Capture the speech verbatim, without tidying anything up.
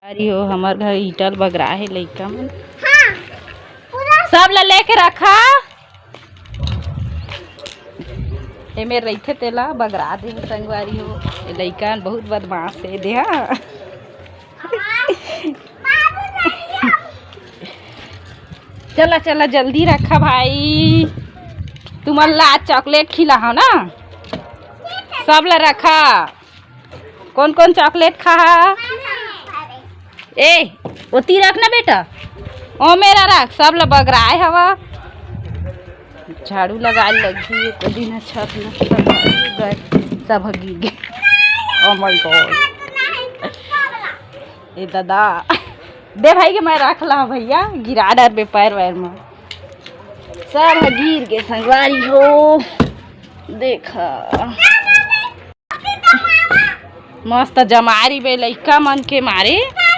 अरे हो, हमर घर ईंटा ल बगरा हे लइका मन। सब ला लेके रखा। एमे रहिथे तेला बगरा दे संगवारी हो। ए लइका बहुत बदमाश हे दे, हाँ। चला चला जल्दी रखा भाई, तुमन ला चॉकलेट खिलाहूँ ना, सब ला रखा। कौन कौन चॉकलेट खाहा? ए, ओती रख ना बेटा, ओ मेरा रख, सब ला बगराए हवा। झाड़ू लगाए लगही, एको दिन छत में सब गिर गए, सब गिर गए। Oh my God। ए दादा, दे भाई के मैं रख ला भैया, गिरा डर बे पैर वैर में। सब ह गिर गे संगवारी हो। देखा, मस्त जमारी बे लइका मन के मारे।